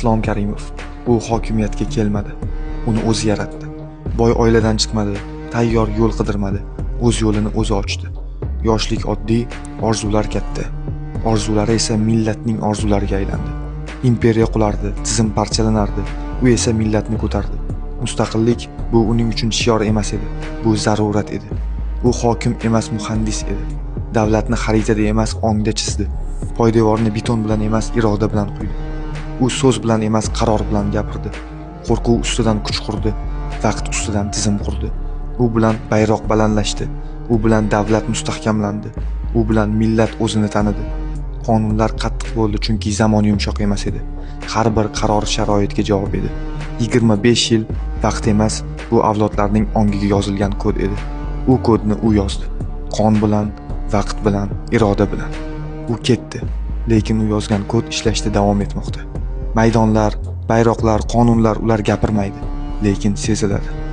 Islom Karimov. U hokimiyatga kelmadi. Uni o'zi yaratdi. Boy oiladan chiqmadi, tayyor yo'l qidirmadi. O'z yo'lini o'zi ochdi. Yoshlik oddiy, orzular katta. Orzulari esa millatning orzulariga aylandi. Imperiya qulardi, tizim parchalanardi. U esa millatni ko'tardi. Mustaqillik bu uning uchun shior emas edi, bu zarurat edi. U hokim emas, muhandis edi. Davlatni xaritada emas, ongda chizdi. Poydevorni beton bilan emas, iroda bilan quydi. U so'z bilan emas, qaror bilan gapirdi. Qo'rquv ustidan kuch qurdi, vaqt ustidan tizim qurdi. U bilan bayroq balandlashdi, u bilan davlat mustahkamlandi, u bilan millat o'zini tanidi. Qonunlar qattiq bo'ldi, chunki zamon yumshoq emas edi. Har bir qaror sharoitga javob edi. 25 yil vaqt emas, bu avlodlarning ongiga yozilgan kod edi. U kodni u yozdi. Qon bilan, vaqt bilan, iroda bilan. U ketdi, lekin u yozgan kod ishlashda davom etmoqda. Maydonlar, bayroqlar, qonunlar, ular gapirmaydi, lekin seziladi.